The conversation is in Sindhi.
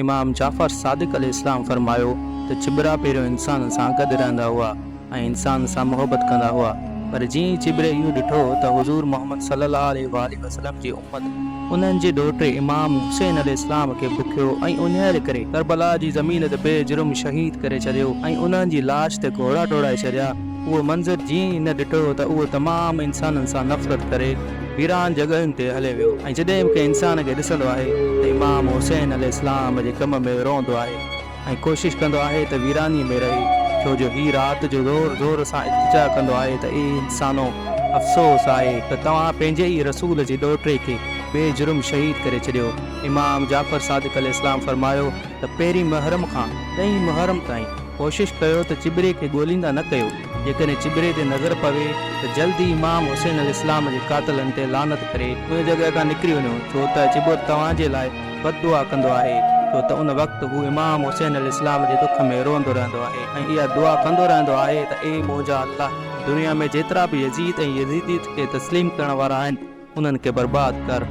امام جعفر صادق عليه السلام فرمايو ته چٻرا پهريون انسانن سان گڏ رهندا هئا ۽ انسان سان محبت ڪندا هئا پر جيئن ئي چٻري اهو ڏٺو ته حضور محمد صلي الله عليه واٰله وسلم جي امت انهن جي ڏوهٽي امام حسين عليه السلام کي بکيو ۽ اڃايل ڪري ڪربلا جي زمين تي بي جرم شهيد ڪري ڇڏيو ۽ انهن جي لاش تي گهوڙا ڊوڙائي ڇڏيا اهو منظر جيئن ئي هن ڏٺو ته اهو تمام انسانن سان نفرت ڪري ويران جڳهين تي هلي ويو ۽ جڏهن به ڪنهن انسان کي ڏسندو آهي ته امام حسين عليه السلام جي غم ۾ روئندو آهي ۽ ڪوشش ڪندو آهي ته ويرانيء ۾ رهي ڇو جو هي رات جو زور زور سان التجا ڪندو آهي ته اي انسانو! افسوس آهي ته توهان پنهنجي ئي رسول جي ڏوهٽي کي بي جرم شهيد ڪري ڇڏيو. امام جعفر صادق عليه السلام فرمايو ته پهرين محرم کان ڏهين محرم تائين ڪوشش ڪيو ته چٻري کي ڳوليندا نه ڪيو، جيڪڏهن چٻري تي نظر پوي ته جلد ئي امام حسين عليه السلام جي قاتلن تي لعنت ڪري ان جڳهه کان نڪري وڃو، ڇو ته چٻر توهان جي لاء بد دعا ڪندو آهي، ڇو ته ان وقت هو امام حسين عليه السلام جي ڏک ۾ روئندو رهندو آهي ۽ اها دعا ڪندو رهندو آهي ته اي منهنجا الله! دنيا ۾ جيترا به يزيد ۽ يزيديت کي تسليم ڪرڻ وارا آهن، انهن کي برباد ڪر.